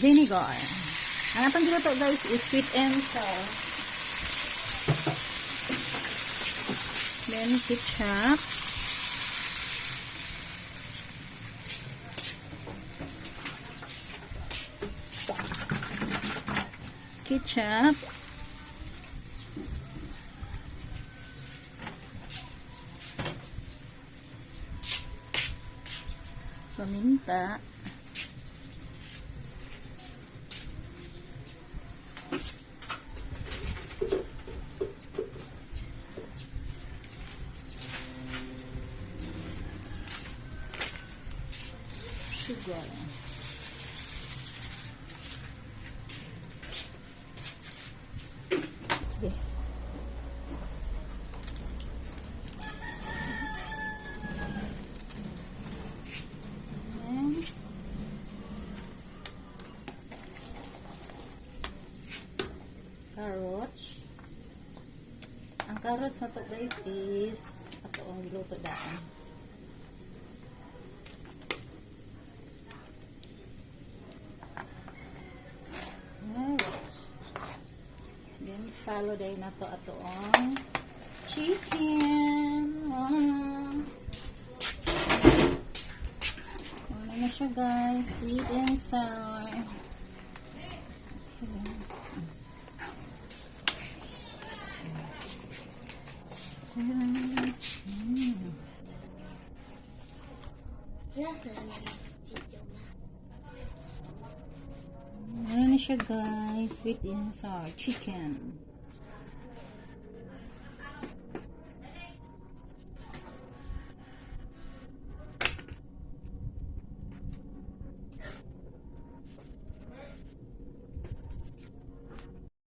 Vinegar. Ang atong giluto, guys, is sweet and sour. Then ketchup. Ketchup. Paminta. Sugar. Sige. Then, carrots. Ang carrots na to, guys, is ato ang giluto daan. Carrots. Then follow din na to ato ang chicken. Wow. Wala na siya, guys. Sweet and sour. Okay. Tara. Last na lang yung video na. Ano na siya, guys? Sweet and sour chicken.